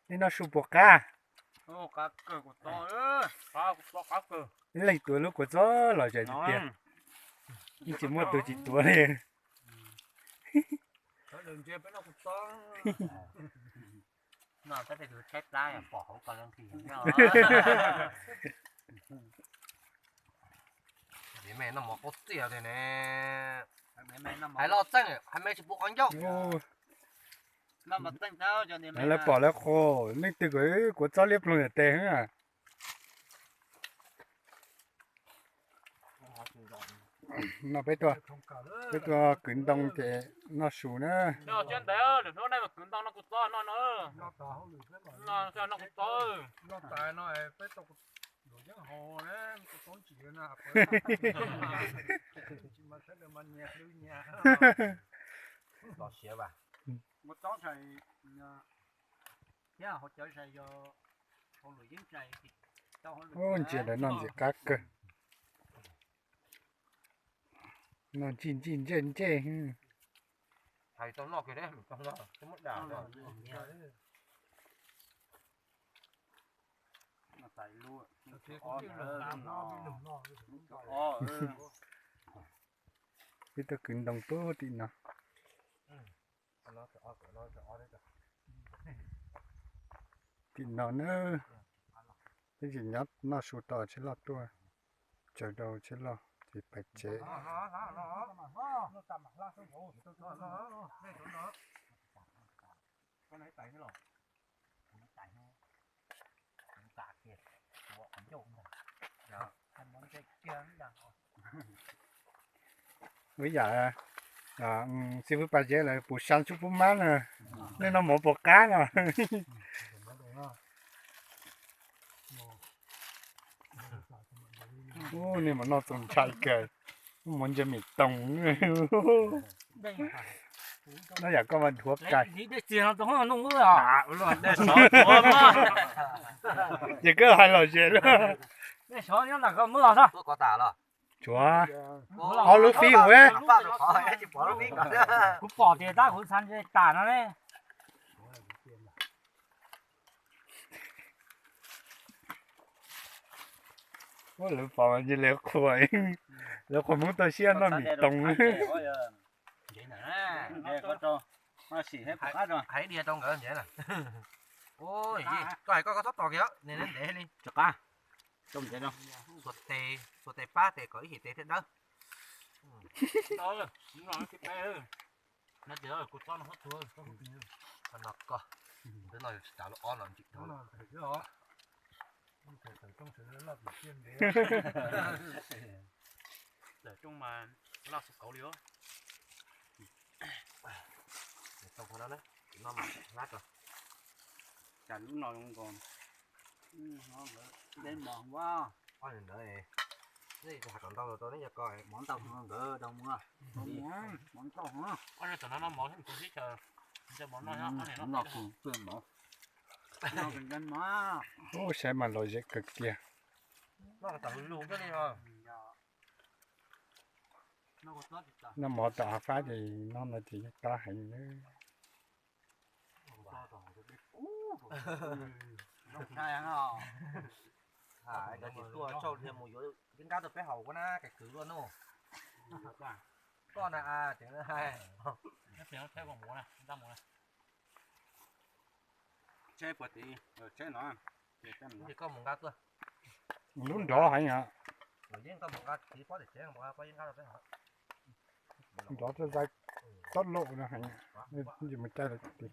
Nej noj su puas qab? Ib leeg tuav lub kua txob los zais tiag tiag, yeej tsis muaj tus tsis tuav li. Hais loj txeej, hais me tsis pub qhov ncauj. Lawv pom lawv qhuas, leej twg kom kua txob liab ploog yam tes heev. No peb tuaj, peb tuaj kwv ntoo ces noj su na. Kwv ntoo no kuv txob no no. Noj kuv txob. Los siav vas. Ub, ntsia lawv noj ntxim qab kawg. Noj ntsij ntsij ntsej ntsej. Hais tau noj kiag, muab dam. Peb tuaj kwv ntoo puag tim no. Tim no na, peb tseem nyob noj su tau Tsheb Loj tuaj, tsaws rau Tsheb Loj ces pais tsev. Ua yam xib fwb Paj Zeb lawv pus sa tsuj pub mab na, nej noj mov puas qab no? Ub, nej mas noj txaus ntshai kawg, mov ntse mem toos. Noj yam koj mas dhuav kais. Ces koj hais lom zem luaj. Tshuav ob lub fib ua. Kuv pom tias tab kuv xav ntshe tas no ne. Lawv pom ces lawv qhuas, lawv qhuas Hmoob toj siab noj mem toos. Hais ib diav rau nkawd ntsev na. Koj hais koj, koj txhob tos kiag, ntev li. Txuas tes, txuas tes pab tes kom ib yim tes thiaj dawb. Qhov no koj, twb no yus tsis tas lub ob no ntsim dhau. Tawm rooj mas loj xwb kauv li os. Tau qhov no na, no mas hlab rau. Cas lub no zoo nkaus. Dej mos ua. Ob ntawd, nej hais kom ntau los rau neb cov ko, mov ntau heev nkawd dau mus. Mov ntau heev. Ob niag tam no noj mov thiab mus tus sib chaws, ntshe mov noj nyob ob niag no. Ub, saib mas lom zem kawg kiag. Noj mov tom hav fab ces noj no ces yeej qab heev nawb. Cov tsis tuaj tsaug li mus yuav ib nrab rau peb haus ua na, kais kwv luaj no. Koj na, tseem hais. Tsheb puag tim, tsheb no. Koj mus nqa tuaj. Lub nrov heev yom. Yeej koj mus nqa tiv pob tim tsev, mus nqa pob yeeb nqa rau peb haus. Nrov txoj zais, txoj loj no heev, mus caij lawm tim.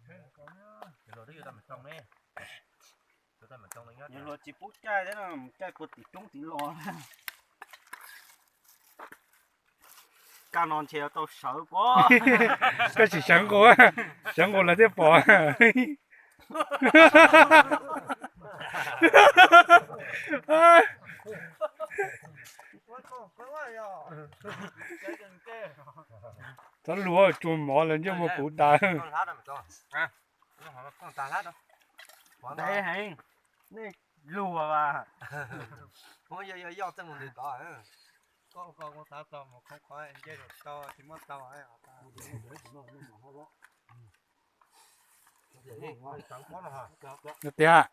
Yus luag tsis pub caij thiab no, caij puag tim roob tim los. Kab no ntshe tau sawv pob. Koj tsis sawv nqus, sawv nqus lawv thiaj pom. Txhob luag, tsuas mov lawv ntsej muag puv tas. Ntev heev, nej luag as. Yog yog yog txawj mus ntws tod. Koj koj kuv xav tau mus khoob qhov nce rau tau tsis muab tau. Tiag.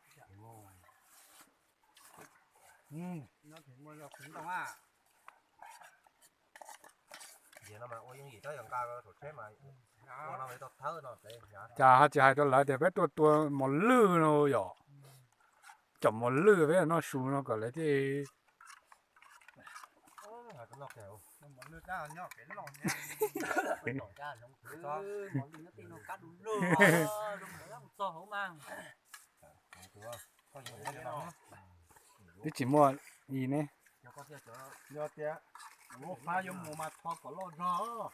Cas ho tsis hais rau lawv tias peb tuaj tua mos lwj no yom? Cov mos lwj peb noj su no kom lawv thiaj Twb tsis muaj i ne. Yog tias muab fab yuav mus mas tho kom loj zog.